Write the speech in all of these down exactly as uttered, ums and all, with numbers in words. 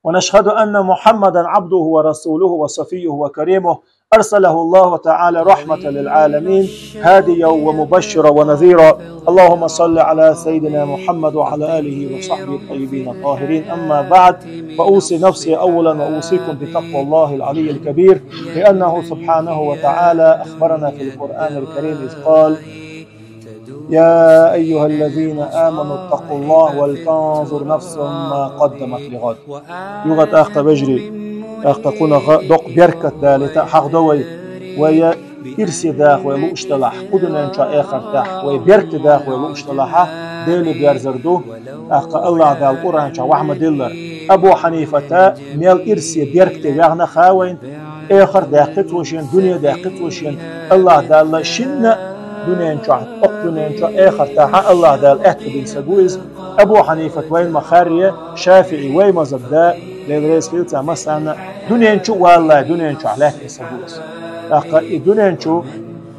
ونشهد أن محمدا عبده ورسوله وصفيه وكريمه، أرسله الله تعالى رحمة للعالمين، هاديا ومبشرا ونذيرا. اللهم صل على سيدنا محمد وعلى آله وصحبه الطيبين الطاهرين. أما بعد، فأوصي نفسي أولا وأوصيكم بتقوى الله العلي الكبير، لأنه سبحانه وتعالى أخبرنا في القرآن الكريم إذ قال: يا أيها الذين آمنوا اتقوا الله ولتنظر نفس ما قدمت لغد. Юха тӀаккха, вежарий, тӀаккха кхунах доккха беркат далийта хьахдо вай, вай ирсе даха вай лууш далахь, кху дунен чу, эхартахь вай беркате даха вай лууш далахь, Дела берзар ду, тӀаккха АллахӀ Дала Къуръан чу вахь ма диллар. Абу Хьанифата мел ирсе беркате ваьхна ха вайна, эхарт даьккхи цо шен, дуне даьккхи цо шен, АллахӀ Дала шинна дунен чу, окху дунен чу, эхартахь АллахӀ Дала аьтто дина саг ву иза. Абу Хьанифат вайна ма харре, ШафиӀи вай мазхӀаб да, Дела реза хилва царна массарна, дунен чу валлалц, дунен чу лаьттина саг ву иза. ТӀаккха и дунен чу,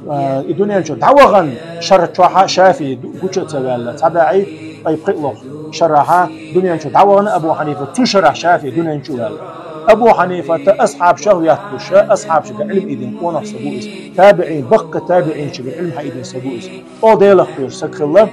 а, и дунен чу дӀавахана шера чохь ШафиӀи ду-, гуча а ца ваьлла, цхьа бӀаьи ткъе пхиъ лоху шарахь дунен чу дӀавахана Абу Хьанифат, цу шарахь ШафиӀи дунен чу ваьлла. Абу Хьанифата асхьабашах хӀоьттуш, асхьабашка Ӏилма ийдина къонах саг ву иза. ТабиӀин, баккхий табиӀинашка Ӏилма хьаийдина саг ву иза. ЧӀогӀа Делах кхоьруш саг хилла.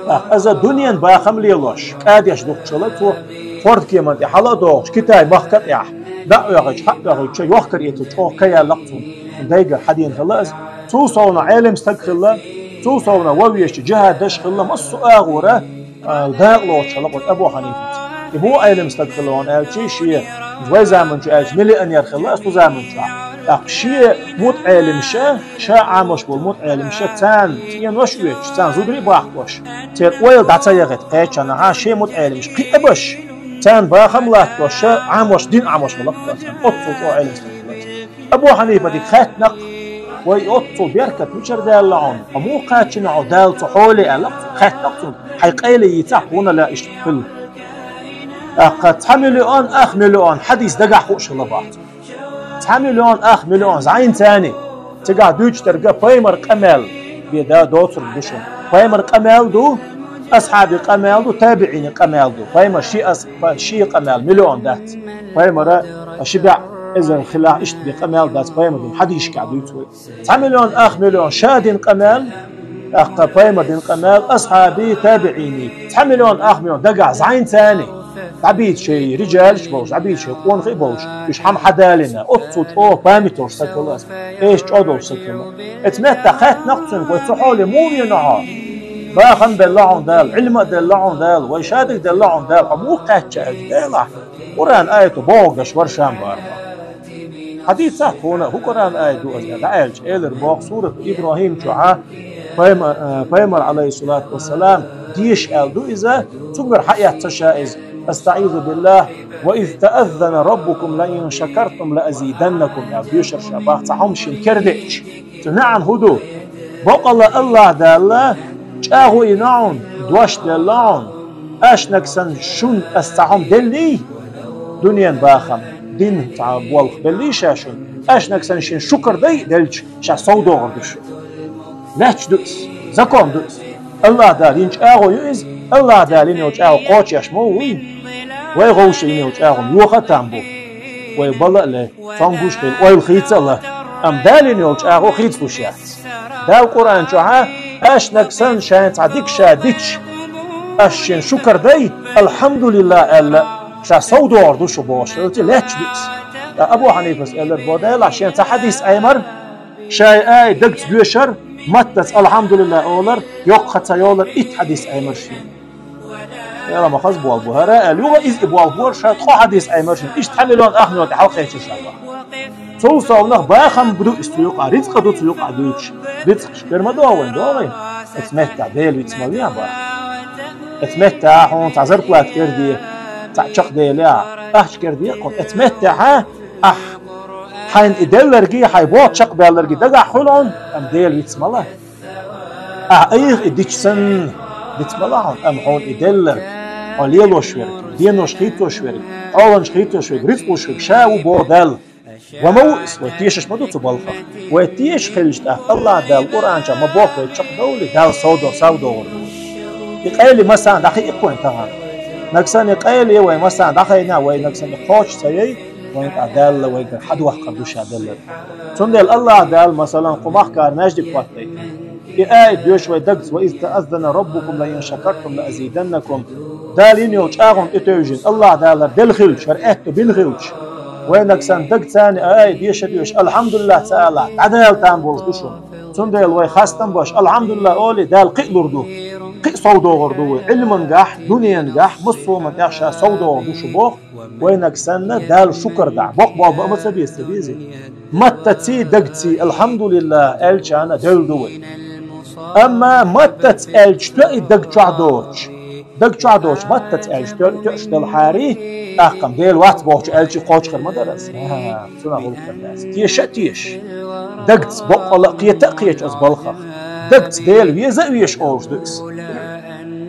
ТӀаккха иза дунен бахам лелош, кӀадеш духкуш хилла, цо хӀордкеман тӀе хьала а догӀуш, Китай-махка тӀехь, дӀа а оьхуьйтуш, хьа а оьхуьйтуш, йохкар эцар чӀогӀа ка яьлла-кх цунна, дайгара хьадийна хилла иза. Цул совнаха Ӏелам стаг хилла, цул совнаха вовшашца джихӀад деш хилла, массо а агӀора, а, дакъа лоцуш хилла кху Абу Хьанифаца. И муха Ӏелам стаг хилла хьуна аьлча, шен, вай заманчу аьлча, миллионер хилла иза цу заманчохь. ТӀаккха шен мутаӀеламаш, ша Ӏамош болу мутаӀеламаш, царна цӀенош а оьцуш, царна зударий а бахкош, церан ойла дӀа ца яхийта кхечанхьа, шен мутаӀеламаш кхиабеш, царна бахам латтош, ша Ӏамош, дин Ӏамош хилла-кх царна. Оццул чӀогӀа Ӏелам стаг хилла иза. Абу Хьанифатиг хаьттина-кх: «Вай, оццул беркат мичара даьлла хьуна? Хьо муха кхаьчна хьо Дала цу хьоле?» — аьлла-кх цо. Хаьттина-кх цунна: «Хьайн къайле йийцахь, хӀунда аьлча иш хилла?» ТӀаккха цхьа миллион, ах миллион хьадис дагахь хууш хилла боху цунна. Цхьа миллион, ах миллион зӀайна царна. Цигахь дуьйцуш дерг пайхамар къамел бен да доцург ду шуна. Пайхамар къамел ду, асхьабий къамел ду, табиӀиний къамел ду. Пайхамар шен ас-, па-, шен къамел миллион дац. Пайхамара ши бӀе эзар хилахь иштта бен къамел дац, пайхамар дина хьадисашкахь дуьйцу вай. Цхьа миллион, ах миллион ша дина къамел, тӀаккха пайхамар дина къамел, асхьабий, табиӀиний. Цхьа миллион, ах миллион дагахь зӀайна царна. ДӀабийца шайн риджалаш а болуш, дӀабийца шайн къонахий а болуш, уьш хьама хьадалийна, оццул чӀогӀа память йолуш саг хилла иза. Эша чӀогӀа долуш саг хилла. Оцу меттехь хаьттина-кх цуьнга: «Вай, цу хьоле муха веана хьо? Бахам а белла хьуна Дала, Ӏилма а делла хьуна Дала, вай шадерг а делла хьуна Дала, хьо муха кхаьчна аьлча, Делахь, Къуръан аято бохург даш вара ша-м бара хьо». Хьадийцахь тхуна, хӀун Къуръан аят ду иза, дӀааьлча, элира боху, сурат ИбрахӀим чохь а пайма-, э, пайхамар, Ӏалайхиссалату вассалам, деша аьлла ду иза, цуьнгара хьаэцна ша иза: «أستعيذ بالله، وإذ تأذن ربكم لئن شكرتم لأزيدنكم», — аьлла, дешар ша боху, цхьа хӀума шена кара деъча. Цу маьӀна хӀун ду? Бакъалла АллахӀ Дала чӀагӀо йина хьуна, дош делла хьуна, аьшнаг санна шуна ас цхьа хӀума деллий, дуьненан бахам, дин цхьа болх беллий ша шуна, аьшнаг санна шен шукар дай а делча, ша сов догӀур ду шу. Лаьтташ ду иза, закон ду иза. АллахӀ Дала йина чӀагӀо ю иза, АллахӀ Дала йина йолу чӀагӀо кхочуш ма ву вуй. Вай вовшийн йина йолу чӀагӀо йоха а там бу. Вай бала а ле, цомгуш а хила, ойла хийца а лан. Амма Дала йина йолу чӀагӀо хийцалуш яц. Дала Къуръан чохь а: «Аьшнаг санна шайна цхьа дика ша дича, ас шен шукар дай, алхьамдулиллахӀ аьлла, ша сов догӀур ду шу», — бохуш хилча, лаьтташ ду иза. Ткъа Абу Хьанифас элира боху, Делахь, шен цхьа хьадис Ӏемар, шай ай дагца доьшар, маттаца алхьамдулиллахӀ олар, йоккха ца йолар, итт хьадис Ӏемар шен. Дела ма хаза болх бу хӀара аьлла, юха иза и болх бора ша ткъа хьадис Ӏемар шен. Иштта цхьа миллион, ах миллион тӀе хьалакхечира ша боху. Цул совнаха бахам ду иза цу юкъахь, рицкъа ду цу юкъахь дуьйцуш. Рицкъаш кара ма догӀу вайн, догӀий? Оцу меттехь Дела виц ма веа боху. Оцу меттехь хьуна цхьа зарплата кара де, цхьаъ чекхдели, ахча кара де хьуна. Оцу меттехь ахь хьайна и делларгий, хьайн боху чекхбаьлларгий дагахь хуьлу хьуна, амма Дела виц ма лан. Ахь айхьа и дича санна, диц ма лан хьуна, амма хьуна и делларг, хьо лелош верг, денош хийцош верг, хьоланаш хийцош верг, рицкъ луш верг ша ву боху Далла. Ва ма ву иза, вай тешаш ма ду цу балхах. Вай тешаш хилча тӀаккха, АллахӀ Дала Къуръан чохь ма боху вай чекхдовлий, Дала сов до-, сов догӀур ду. И къайле массарна дӀакхиъ-кх вайн тахана. Нагахь санна къайле вай массанена дӀахайна, вай нагахь санна кхочуш ца яй, вайна тӀа Дала вайгара хьадохкар ду ша далар. Цундела Аллах Дала, масалан, кху махкара маьждиг хӀоттайта. И аят доьшу вай дагца: «وإذ تأذن ربكم لئن شكرتم لأزيدنكم». Дала йина йолу чӀагӀонна тӀетевжина, Аллах Далара делла хилча, хӀара аьтто бина хилча, вай нагахь санна дагца а аят деша а доьшуш, «АлхьамдулиллахӀ» ца алахь, дӀадала там болуш ду шуна. Цундела вай хастам беш, «АлхьамдулиллахӀ» олий, Дала кхин а лур ду. Кхин а совдохур ду вай. Ӏилмангахь, дуьненгахь, массо а хӀуманна тӀехь ша совдохур ду шу боху. Вайнаг санна, Далла шукар дахь, бокъо бан бан а ма ца беза, ца безий? Маттаций, дагций «АлхьамдулиллахӀ» аьлча а девлла ду вай. Амма маттаца аьлча тоьа и даг чохь доцуш. Даг чохь доцуш, маттаца аьлча тоьа, тоьаш делахьарий, тӀаккха-м Дела вац бохучу аьлча кхочуш хир ма дара аса. ХӀа, цунах гӀуллакх дац. Теша а теша. Дагца боккъала а кхета а кхеча аса балхах. Дагца Дела веза а везаш олуш ду иза.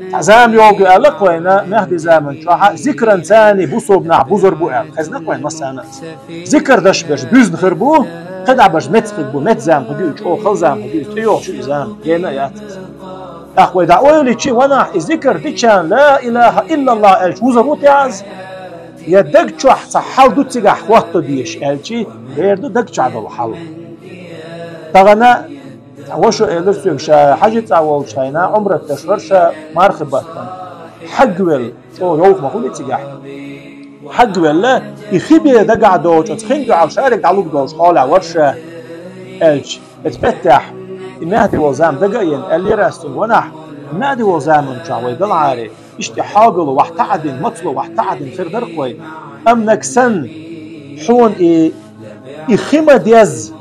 Цхьа зама йогӀу аьлла-кх вайна, мехди заман чохь а, зикранца а бусалба нах бузур бу аьлла. Хезна-кх вайна массарна а иза. Зикар даш берш буьзна хир бу, кхидӀа берш меца хир бу, меца зама хир ю, чӀогӀа хала зама хир ю, тӀейогӀуш ю и зама, гена а яц иза. ТӀаккха вай дӀа ойла йичи, ванахь, и зикар дичарна «Ла илахӀа иллаллахӀ» аьлча вузур ву те иза? Я даг чохь цхьа хьал ду цигахь хӀотто дезаш аьлчи, бер ду даг чохь долу хьал. Тахана цхьа ваша элира соьга, ша хьаьжцӀа волчу хенахь Ӏумрат даш вара ша мархи баттана. Хьагвелла, чӀогӀа йовха ма хуьлу цигахь. Хьагвелла, и хи бен дагахь доцуш, оцу хин дуьхьал шарик дӀалур долуш хьолехь вара ша, аьлча, оцу меттехь, и мехди волу зама дага а йина, аьллера ас цуьнга, ванахь, мехди волу заман чохь вай далахьарий, иштта хьогалла вахь таӀадина, мацалла вахь таӀадина хир дара-кх вай. Амма нагахь санна, хьуна и, и хи ма дезза,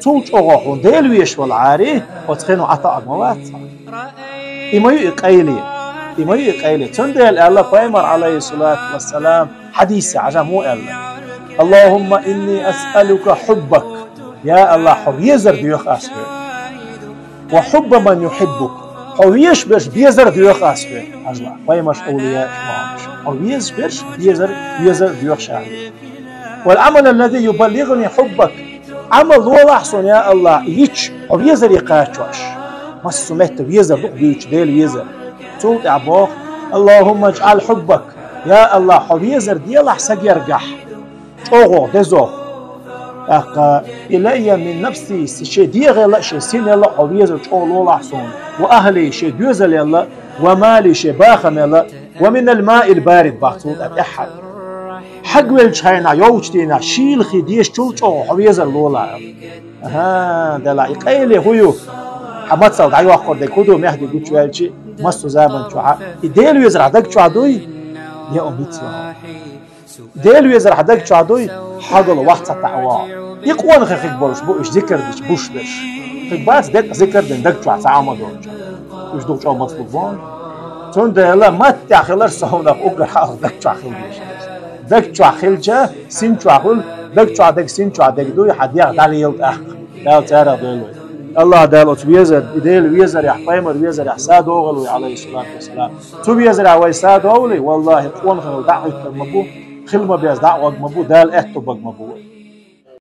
цул чӀогӀа хьуна Дела везаш валахьарий, оцу хино Ӏа тоьар ма вац хьо. И ма ю и къайле. И ма ю и къайле. Цундела аьлла пайхамар, Ӏалайхиссалату вассалам, хьадисехь, хьажа муха аьлла: «АллахӀумма инни асъалука хьуббак». Я АллахӀ, хьо везар доьху ас хьоьга. «Ва хьубба ман юхьиббук». Хьо везаш берш безар доьху ас хьоьга. Хьажал, пайхамарш, овлияаш, мохьаммадаш. Хьо везаш берш безар, везар доьху ша хьоьга. «Вал Ӏамал аллази юбаллигӀуни хьуббак». Ӏамал лолахь суна, я АллахӀ, йича хьо везаре кхачош. Массо а метта везар ду-кх дуьйцуш, Дела везар. Цул тӀаьхьа боху: «АллахӀумма жӀал хьуббак». Я АллахӀ, хьо везар делахь сан гергахь. ЧӀогӀа, дезох. ТӀаккха: «Илаййа мин нафси», шен дегӀел а, шен синел а хьо везар чӀогӀа лолахь суна. «Ва ахьли», шен доьзалел а, «ва мали», шен бахамел а, «ва минал маил барид», бах цул тӀаьхьа. Хьагвеллачу хенахь, йовчу дийнахь, шийла хи дезачул чӀогӀа хьо везар лолахь. Аха, делахь, и къайле хӀун ю? Хьан мацалла дӀайоккхур дерг хӀун ду, мехди гучуваьлчи, массо а заман чохь а? И Дела везар хьан даг чохь дуй? Я, ум йицло. Дела везар хьан даг чохь дуй, хьогалла вахь ца таӀа вогӀу. И къонахий хиг болуш бу уьш зикар дича буш берш. Хиг бац деккъа зикар дина даг чохь цхьа Ӏамал долчу. Уьш ду чӀогӀа мацлуг боху. Цундела маттехь хилар совнах уггар хьалха даг чохь хила дезаш. Даг чохь хилча, син чохь хуьлу, даг чохь дерг син чохь дерг дуй, хьан дегӀ дӀалела тӀаккха. Дала царах дойла вай. АллахӀ Дала оцу везар, и Дела везарехь, пайхамар везарехь са догӀийла вай, Ӏалайхиссалату вассалам. Цу везарехь вай са довлий, валлахӀи, къонахий дӀа а хӀуьттур ма бу, хила ма безза дӀа а гӀур ма бу, Дала аьтто бер ма бу.